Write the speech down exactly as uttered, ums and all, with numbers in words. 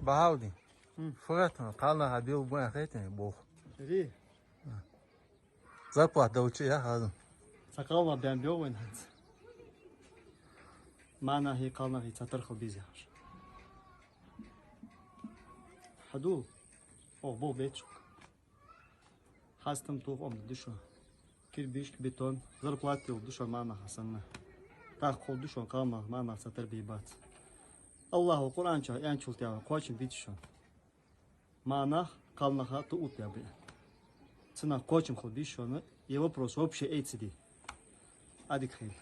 Бахьаудин. М. Фу гӀерташ, кхалнаха бел бу аьнна хетий, боху. Ри. Зарплата долча яхь хьаза. Цхьа кхалнах бен бел вайн хӀанз. Маьнахи кхалнахи цхьатарра хила беза яхаш. Хьаду. Ох, бо бечук. Хьастам тоха омда ду шо. Кирбишка, бетон, зарплата йолу ду шо маьнаха санна. ТӀаккха хӀу ду шо кхалнах, маьнах цхьатарра бе бац. Аллахьа Къуръан чу аьнначул тӀехьа кхочун бийца шо. Маьнах кхалнаха ту утта бе. Цунах кхочун хила бийца шо, и вопрос вообще ай ца де. Адик хила.